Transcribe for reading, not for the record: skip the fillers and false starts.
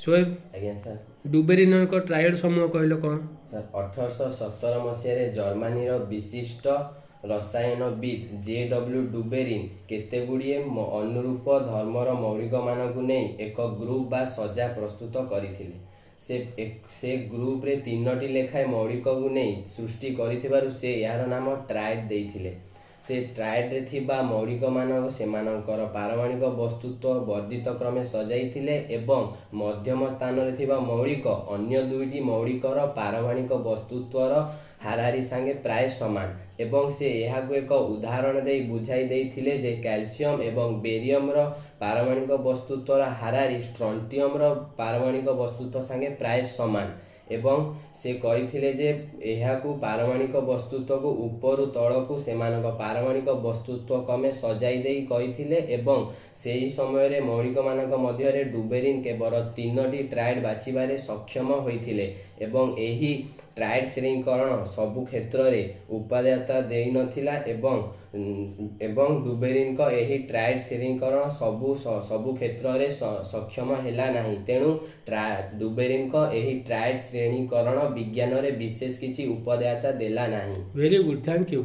ଶୋଏବ। ଆଜ୍ଞା sir. ଡୁବେରିନଙ୍କ tried ସମୂହ କହିଲ, କ'ଣ? ସାର୍, 1817 ମସିହାରେ ଜର୍ମାନୀର ବିଶିଷ୍ଟ ରସାୟନବିଦ୍ ଜେ ଡବ୍ଲ୍ୟୁ ଡୁବେରିନ୍ କେତେଗୁଡ଼ିଏ ଅନୁରୂପ ଧର୍ମର ମୌଳିକମାନଙ୍କୁ ନେଇ ଏକ ଗ୍ରୁପ ବା ସଜା ପ୍ରସ୍ତୁତ କରିଥିଲେ। ସେ ଗ୍ରୁପରେ ତିନୋଟି ଲେଖାଏଁ ମୌଳିକକୁ ନେଇ ସୃଷ୍ଟି କରିଥିବାରୁ ସେ ଏହାର ନାମ ଟ୍ରାଏଡ୍ ଦେଇଥିଲେ। ସେ ଟ୍ରାଏଡ୍ରେ ଥିବା ମୌଳିକମାନଙ୍କ ସେମାନଙ୍କର ପାରମାଣୁକ ବସ୍ତୁତ୍ୱ ବର୍ଦ୍ଧିତ କ୍ରମେ ସଜାଇଥିଲେ ଏବଂ ମଧ୍ୟମ ସ୍ଥାନରେ ଥିବା ମୌଳିକ ଅନ୍ୟ ଦୁଇଟି ମୌଳିକର ପାରମାଣୁକ ବସ୍ତୁତ୍ୱର ହାରାହାରି ସାଙ୍ଗେ ପ୍ରାୟ ସମାନ। ଏବଂ ସେ ଏହାକୁ ଏକ ଉଦାହରଣ ଦେଇ ବୁଝାଇ ଦେଇଥିଲେ ଯେ କ୍ୟାଲସିୟମ ଏବଂ ବେରିୟମର ପାରମାଣୁକ ବସ୍ତୁତ୍ୱର ହାରାହାରି ଷ୍ଟ୍ରଣ୍ଟିୟମର ପାରମାଣୁକ ବସ୍ତୁତ୍ୱ ସାଙ୍ଗେ ପ୍ରାୟ ସମାନ। ଏବଂ ସେ କହିଥିଲେ ଯେ ଏହାକୁ ପାରମାଣୁକ ବସ୍ତୁତ୍ୱକୁ ଉପରୁ ତଳକୁ ସେମାନଙ୍କ ପାରମାଣୁକ ବସ୍ତୁତ୍ୱ କ୍ରମେ ସଜାଇ ଦେଇ କହିଥିଲେ। ଏବଂ ସେହି ସମୟରେ ମୌଳିକମାନଙ୍କ ମଧ୍ୟରେ ଡୁବେରିନ୍ କେବଳ ତିନୋଟି ଟ୍ରାଏଡ୍ ବାଛିବାରେ ସକ୍ଷମ ହୋଇଥିଲେ ଏବଂ ଏହି ଟ୍ରାଏଡ୍ ଶ୍ରେଣୀକରଣ ସବୁ କ୍ଷେତ୍ରରେ ଉପାଦେୟତା ଦେଇନଥିଲା ଏବଂ ଡୁବେରିନ୍ଙ୍କ ଏହି ଟ୍ରାଏଡ୍ ଶ୍ରେଣୀକରଣ ସବୁ କ୍ଷେତ୍ରରେ ସକ୍ଷମ ହେଲା ନାହିଁ। ତେଣୁ ଡୁବେରିନ୍ଙ୍କ ଏହି ଟ୍ରାଏଡ୍ ଶ୍ରେଣୀକରଣ ବିଜ୍ଞାନରେ ବିଶେଷ କିଛି ଉପାଦେୟତା ଦେଲା ନାହିଁ। Very good, thank you.